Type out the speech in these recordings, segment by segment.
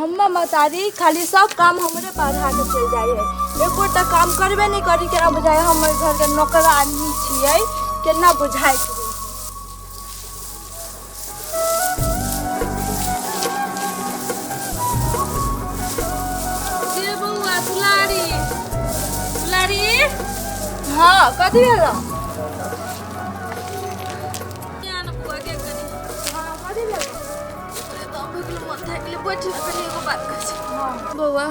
हम्मा महतारी खाली सब काम हमरे पर के चलि जाइ है, एकोटा काम करबे नहि करी। केना बुझाइ हम एहि घरके नौकरानी छियै, केना बुझाइत रहै। गे बौआ दुलारी, दुलारी। हाँ, कथी भेल? ना बौआ गे कनी। हाँ, कथी भेल? अरे तो भऽ गेलो, मन थाकि गेलै, बैठ ना कनी, एगो बात कहै छी। बौआ,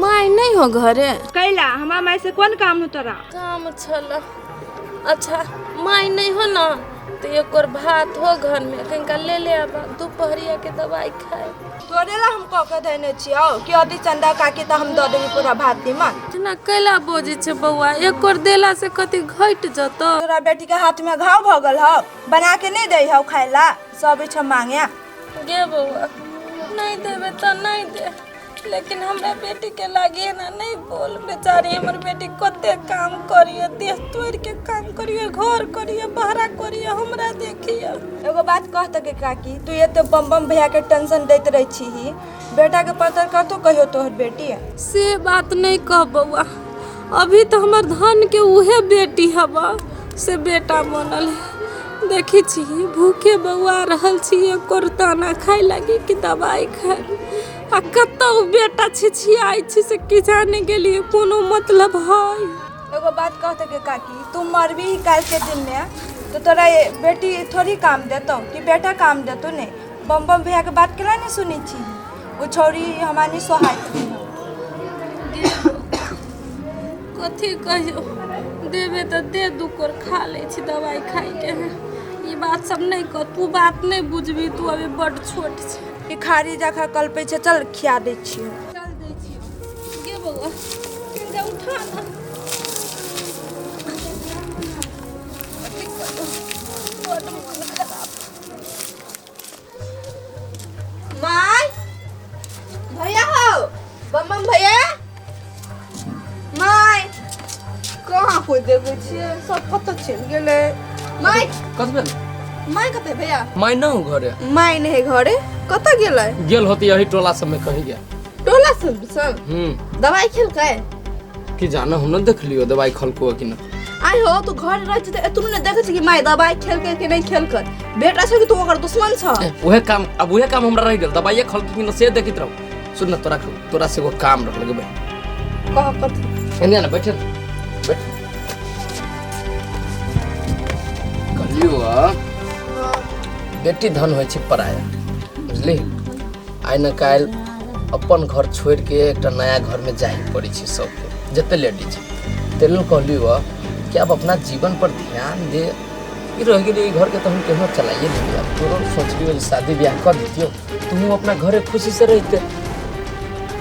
माय नहि हो घरे? कैला, हमरा माय से कोन काम हो तोरा? काम छल। अच्छा, माय नहि हो ना तऽ एक और भात हो घर में, कनिका ले ले आबा, दुपहरिया के दवाई खाए। तोरे ला हम कऽ के देने छियौ कि अति चंदा काकी तऽ हम दऽ देबी पूरा भात निमन। इतना कैला बजै छै बौआ? एक और देला से कथी घटि जतौ? तोरा बेटी के हाथ में घाव भऽ गेल हौ, बना के नहीं दै हौ खाय ला, सब इच्छा मांगे। गे बौआ, नहीं देबे तऽ नहीं दे, लेकिन हमरा बेटी के लागी ना नहीं बोल। बेचारी हमर बेटी कते काम करिए, देह तोड़ के काम करिए, घर करिए, बहरा करिए, हमरा देखिए। एगो बात कह तके काकी, तू एते बम बम भैया के टेंशन दैत रहै छीही, बेटा के पतर कतौ कहियो तोहर बेटी? से बात नहीं कह बौआ, अभी तो हमर धन के उहे बेटी हबा से बेटा बनल है। देखी छी, भूखे बौआ रहल छी, एकर दाना खाय लागी कि दवाई खाय, आ कतौ बेटा छिछियाइ छी से की जाने गेलिए, कोनो मतलब है? एगो बात कह तके काकी, तू मरबी ही काल्हि के दिन में तो तोरा ये बेटी थोड़ी काम देतौ कि बेटा काम देतौ? नहीं, बम बम भैया के बात केला नहीं सुनी छी? ओ छौरी हमरा नहीं सोहाइत रही। कथी कहियो, देबे तऽ दे, दू कोर खा लै छी दवाई खाइके है। ई बात सब नहीं कह, तू बात नहीं बुझबी, तू अभी बड्ड छोट छै। ई खारी जखा कलपै छै, चल खिया दै छियौ। चल दै छियौ। गे बौआ, कनिका उठा ना। कथी कहियो, बड्ड मन खराब। माय, भैया हो, बम बम भैया, माय, कहाँ कोइ देखै छियै? सब कतऽ चलि गेलै? माय। कथी भेल? माय कतऽ भैया? माय न हो घरे। माय नहि है घरे? कतऽ गेलै? गेल होती यही टोला सब में कहीं गया। टोला सब संग? हम्म। दवाई खेलकै? की जाना, हम न देख लियो दवाई खलको कि न। आइ हो, तू घर रहै छै तऽ एतनो नहि देखै छै कि माय दवाई खेलकै कि नहि खेलकै? बेटा छै कि तू ओकर दुश्मन छ? ए, उहे काम, अब उहे काम हमरा रह गेल, दवाइये खलकी कि न से देखित रहू। सुन न, तोरा तोरा से एगो काम रह लगे। कह, कथी? एने ना, बैठ बैठ। कहलियो आ, बेटी धन होइ छै पराया, बुझली? आइ न काल्हि अपन घर छोड़ि के एकटा नया घर में जाए पड़ै छै सबके, जते लेडीज छै। ताहि लेल कहलियो आ कि आब अपना जीवन पर ध्यान दे। ई रहि गेलै ई घर के तऽ हम केहनो चलाइए लेबै। आब तोरो सोचलियो जे शादी ब्याह कर दितियो, तू अपना घरे खुशी से रहिते।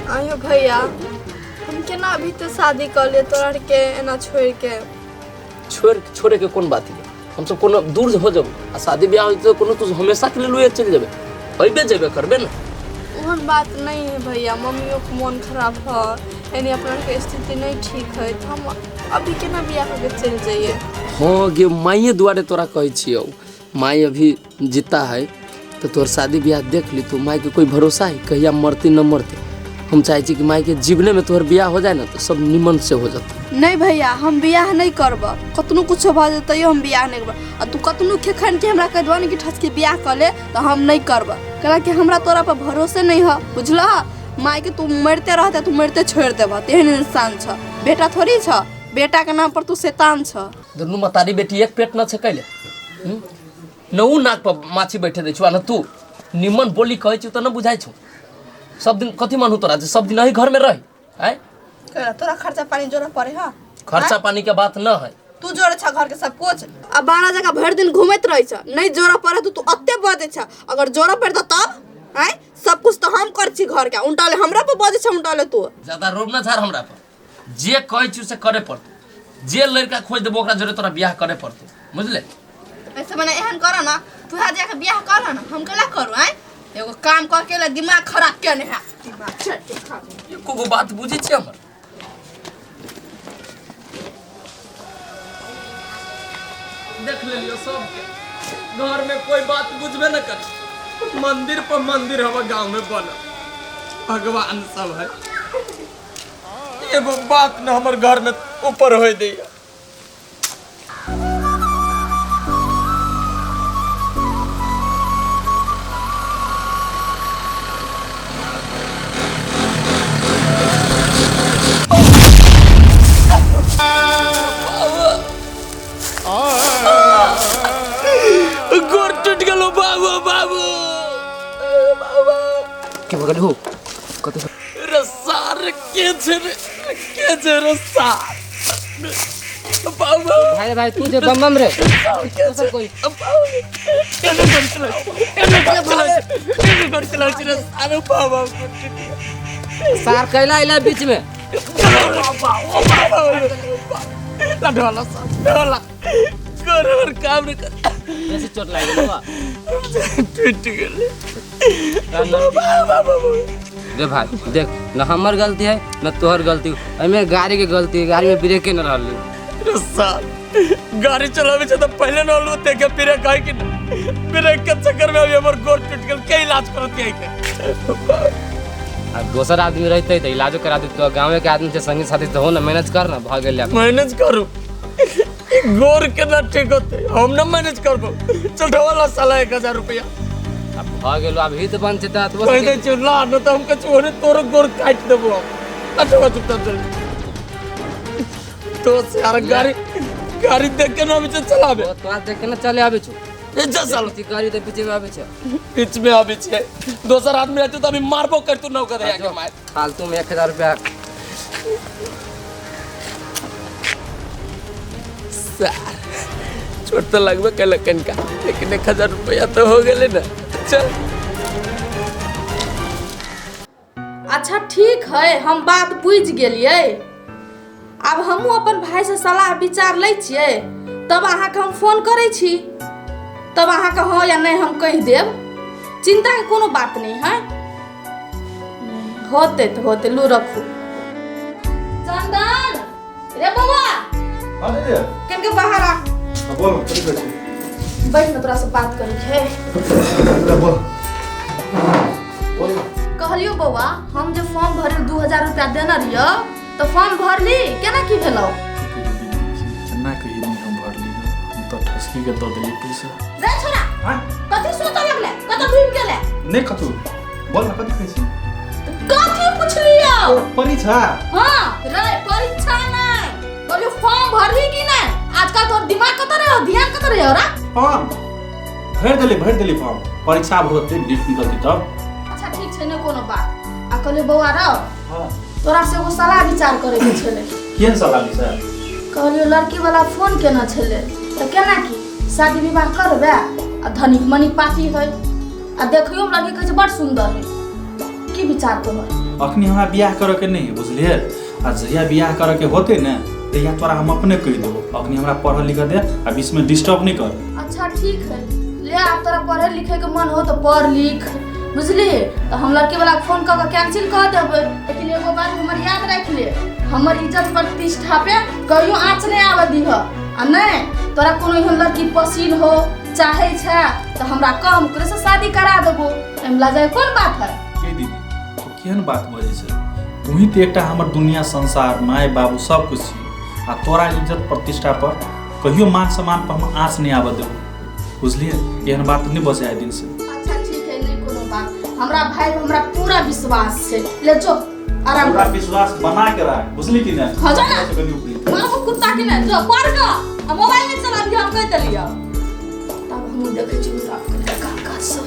आइयो भैया, हम केना अभी तऽ शादी कऽ ले तोरा के एना छोड़ि के? छोड़ छोड़े के कोन बात है? हमसब कोनो दूर हो जब आ शादी ब्याह होइत तऽ कोनो तू हमेशा के लेल उहे चलि जेबै? अइबे जेबे करबे ने। ओहन बात नहीं है भैया, मम्मियों के मन खराब है, यानी अपना के स्थिति नहीं ठीक है, तो हम अभी केना बियाह करके चलि जाइए? हाँ गे, माइये दुआरे तोरा कहै छियौ। माई अभी जीता है तऽ तोहर शादी ब्याह देख ली तू। माई के कोई भरोसा है कहिया मरती न मरती? हम चाहै छी कि माई के जीवने में तोहर बियाह हो जाए ना तऽ सब निमन से हो जतै। नहीं भैया, हम बियाह नहीं करब। कतनो कुछो भऽ जेतै तैयो हम बियाह नहीं करब। आ तू कतनो खेखन के हमरा कहि देबह ने कि ठसके बियाह कऽ ले, तऽ हम नहीं करब, कैलाकि हमरा तोरा पर भरोसे नहीं है, बुझलह? माय के तू मरिते रहते, तू मरिते छोड़ि देबह, तेहन इंसान छ। बेटा थोड़ी छ, बेटा के नाम पर तू शैतान छ। दुनू मतारी बेटी एक पेट न छै कैले? हम्म? न उ नाक पर माछी बैठे दै छौ आ न तू। निमन बोली कहै छियौ तऽ न बुझाइ छौ। सब दिन कथी मानू तोरा जे सब दिन एही घर में रही आय? कैला, तोरा खर्चा पानी जोड़ऽ पड़े है? खर्चा पानी के बात न है। तू जोड़े छ घर के सब कुछ, आ 12 जगह भरि दिन घूमैत रहै छ। नहीं जोड़ऽ पड़े तो तू अत्ते बजै छ, अगर जोड़ऽ पड़तौ तब आय? सब कुछ तो हम कर छी घर के, उल्टा ले हमरा पर बजै छ, उल्टा ले तू। ज्यादा रोब न झाड़ हमरा पर। जे कहै छियौ से करे पड़तौ। जे लड़का खोज देबो ओकरा जोरे तोरा बियाह करे पड़तौ, बुझले? ऐसे मने एहन कर ना, तू है जाके बियाह कर ना, हम केला करू आय? एगो काम कर के दिमाग खराब केने है, दिमाग चल के खा। एको गो बात बुझै छियै हमर? देख लेलियो सबके, घर में कोई बात बुझबे न करे। मंदिर पर मंदिर हवा गांव में बनल। भगवान सब है एगो बात न हमर घर में ऊपर होय दैया। गोर टूट गेलो बाबू बाबू बाबू के भऽ गेल हो कतऽ रे सार के छै रे के छै रे सार बाबू भाई भाई तू जे बम बम रे के कोई एने कर चला एने कर चला एने कर चला रे सार बाबा सार कैला अइला बीच में ढोला ढोला कर काम रे कर बेसी चोट लागि गेल बा टूट गेलै बाबा रे भाई देख न हमर गलती है न तोहर गलती, एहिमे गाड़ी के गलती है, गाड़ी में ब्रेके न रहल। रे साल गाड़ी चलावे छै तऽ पहिले न होलो देखे ब्रेक है कि ब्रेक के चक्कर में अभी हमर गोड़ टूट गेल के इलाज करत के के आ दोसर आदमी रहते तऽ इलाजो करा देतौ, गाँवे के आदमी छै संगी साथी तऽ हो न मैनेज कर न भऽ गेल। मैनेज करू ई गोड़ केना ठीक होते हम न मैनेज करबो। चल ढोला साला 1000 रुपया आब भऽ गेल आब हित बन छै तऽ कहि दै छियौ ला न तऽ हम कछु ओने तोरो गोड़ काटि देबो हम। अठवा चुपचाप चल तो से यार गाड़ी गाड़ी देख के ना अबै छै चलाबे तोरा देख के न चले आबै छौ ए जा साला गाड़ी तऽ पीछे में आबै छै बीच में आबै छै दोसर आदमी रहतौ तऽ अभी मारबो करतौ नौकर के मार फालतू में 1000 रुपया। सार चोट तऽ लगबे केलक कनिका लेकिन 1000 रुपया तऽ हो गेलै ने। चल अच्छा ठीक है हम बात बुझि गेलियै। आब हमहूँ अपन भाइसँ सलाह विचार लै छियै तब अहाँके हम फोन करै छी तब अहाँके हँ या नहि हम कहि देब। चिन्ताके कोनो बात नहि है, होतै तऽ होतै। लू रखू। चंदन रे बौआ हाँ दीदी कनिके बाहर आ। हाँ, बोल कथी कहै छी? बैठ न तोरा से बात करै छै। बोल बोल। कहलियो बौआ हम जे फॉर्म भरे 2000 रुपया देने रहियो तऽ फॉर्म भरली केना की भेलौ? केना कही नहीं हम भरली हम तऽ ठसकी के दऽ देली पैसा। रे छोरा हाँ कथी सोचऽ लगले कतऽ डूबि गेले? नहीं कथू बोल ना कथी कहै छी? कथी पुछलियो? परीक्षा। हाँ रे परीक्षा नहीं कहलियो फॉर्म भरली कि नहीं? आजकल तोर दिमाग कतऽ रहे ध्यान कतऽ रहे रा? फॉर्म भरि देली फॉर्म परीक्षा होतै डेट निकलतै तब। अच्छा ठीक छै ने कोनो बात। आ कहलियो बौआ रौ हाँ तोरा से एगो सलाह विचार करे के छलै। केहन सलाह विचार? कहलियो लड़की वाला फोन केना छलै तऽ केना की शादी विवाह करबै आ धनिक मनिक पार्टी है आ देखियो लड़की कहै छै बड़ सुंदर है की विचार तोहर? अखनी हमरा बियाह करे के नहीं है बुझलिए। आ जहिया बियाह करे के होते ने तहिया तोरा हम अपने कहि देबो। अखनी हमरा पढ़ल लिखऽ दे आ बीच में डिस्टर्ब नहीं कर। अच्छा ठीक है ले आब तोरा पढ़े लिखे के मन हो तो पढ़ लिख बुझली। तो हम लड़की वाला फोन कऽ के कैंसिल कऽ देबै लेकिन एगो बात हमर याद राखि ले हमर इज्जत प्रतिष्ठा पे कहियो आँच नहीं आबऽ दिह। आ नहीं तोरा कोनो एहन लड़की पसीन हो चाहे छै तऽ हमरा कह हम ओकरे से शादी करा देबो। एहिमे लजाए कोन बात है? के दीदी तू केहन बात बजै छै? तू ही तऽ एकटा हमर दुनिया संसार माय बाबू सब कुछ छी आ तोरा इज्जत प्रतिष्ठा पर कहियो मान सम्मान पर हम आँच नहीं आबऽ देबो बुझलिए। एहन बात नहीं बजे आइ दिन से। अच्छा ठीक है नहीं कोनो बात हमरा भाई पर हमरा पूरा विश्वास छै। ले जो आराम पूरा कर। विश्वास बना के राख बुझली कि नहीं? हाँ, जा ना। कनी ऊपरी। मारबो कुत्ता के नहीं जो पढ़ के आ मोबाइल नहीं चलाबी हम कहि देलियो। तब हमहूँ देखै छी साफ करिके काम काज सब।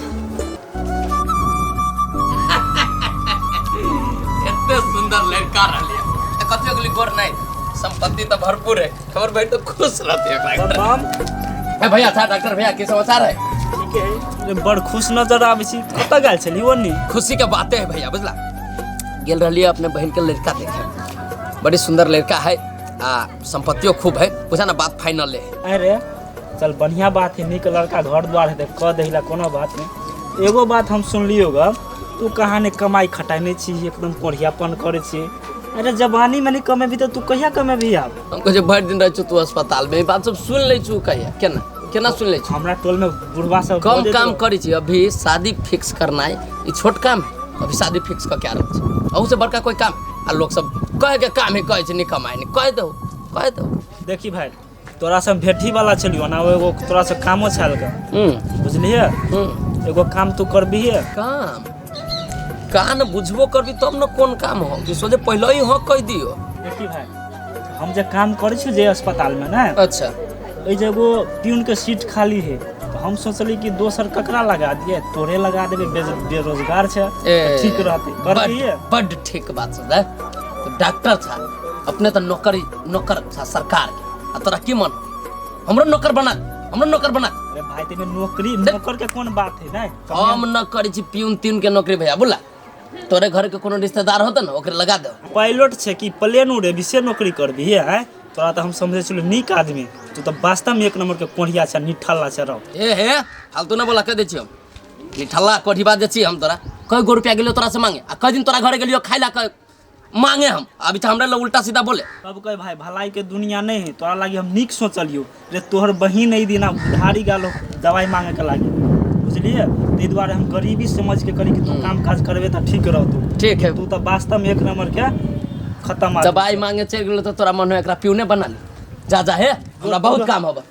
एते सुंदर लड़का रहले कथी हो गेलै गोर नहीं संपत्ति तो भरपूर है खबर भाई तो खुश रहते हैं। भैया था डॉक्टर भैया की समाचार है? ठीक है बड़ खुश नजर आबै छी कतऽ गेल छली ओनी? खुशी के बातें है भैया बुझला। गेल रहलिए अपने बहन के लड़का देखे बड़ी सुंदर लड़का है आ संपत्तियों खूब है बुझा ना बात फाइनल है। अरे चल बढ़िया बात है नीक लड़का घर द्वार है तऽ कऽ दहिला कोनो बात नहीं। एगो बात हम सुनलियो ग तू कहाँ ने कमाई खटाइ नहीं छी एकदम कोढ़ियापन करै छी। अरे जवानी में नहीं कमेबी तऽ तू कहिया कमेबी आब? हम कहै भरि दिन रहै छु तू अस्पताल में ई बात सब सुन लै छु कहिया केना केना सुन लै छु? हमरा टोल में बुढ़वा सब कम काम करै छी अभी शादी फिक्स करनाइ ई छोट काम है। अभी शादी फिक्स कऽ के आ रहल छी। अहू से बड़का कोई काम? आ लोक सब कहे के काम ही कहै छै, निकम आइ कहि दहो, कहि दहो। देखी भाई, तोरा से हम भेटी वाला छलियो ना, एगो तोरा से कामो छाल के। बुझलिए? एगो काम तू करबी है? काम कान बुझबो करबी तब न कोन काम हो कि सोझे पहले ही हो कह दियो। देखी भाई, हम जे काम करै छी जे अस्पताल में ना। अच्छा। एहि जे एगो प्यून के सीट खाली है, तो हम सोचली कि दोसर ककरा लगा दिए, तोरे लगा देबे, बेरोजगार छै। ए, ठीक रहते, करबी है? बड ठीक बात छै। तो डॉक्टर छा अपने तो नौकरी नौकर छा सरकार के, आ तोरा की मन हमरो नौकर बना, हमरो नौकर बना। अरे भाई, तेने नौकरी नौकर के कोन बात है ना? हम न करै छी प्यून त्यून के नौकरी भैया। बोला तोरे घर के कोनो रिश्तेदार होते ना, ओकरे लगा दे। पायलट छै कि प्लेन उड़े से नौकरी करबी है? तोरा तो हम समझे छलू नीक आदमी, तू तो वास्तव में एक नंबर के कोढ़िया छै, निठल्ला छै रौ। ए हे, फालतू ना बोला, कह दै छी हम निठल्ला कोढ़ी बात जे छी हम। तोरा कई गो रुपया गेलियो तोरा से मांगे, आ कई दिन तोरा घरे गेलियो खाइ ला कह मांगे हम, अभी तो हमरा लोग उल्टा सीधा बोले। तब कहे भाई, भलाई के दुनिया नहीं है। तोरा लागी हम नीक सोचलियो रे, तोहर बहिन एहि दिना उधारी गेलो दवाई मांगे के लागी, बुझलिए? ताहि दुआरे हम गरीबी समझ के करी कि तू काम काज करबे तऽ ठीक रहतौ। ठीक है। तू तऽ वास्तव में एक नंबर के खत्म आदमी। दवाई मांगे चलि गेलो तो तोरा मन हो एकरा प्यूने बना ली। जा जा हे, हमरा बहुत काम होबा।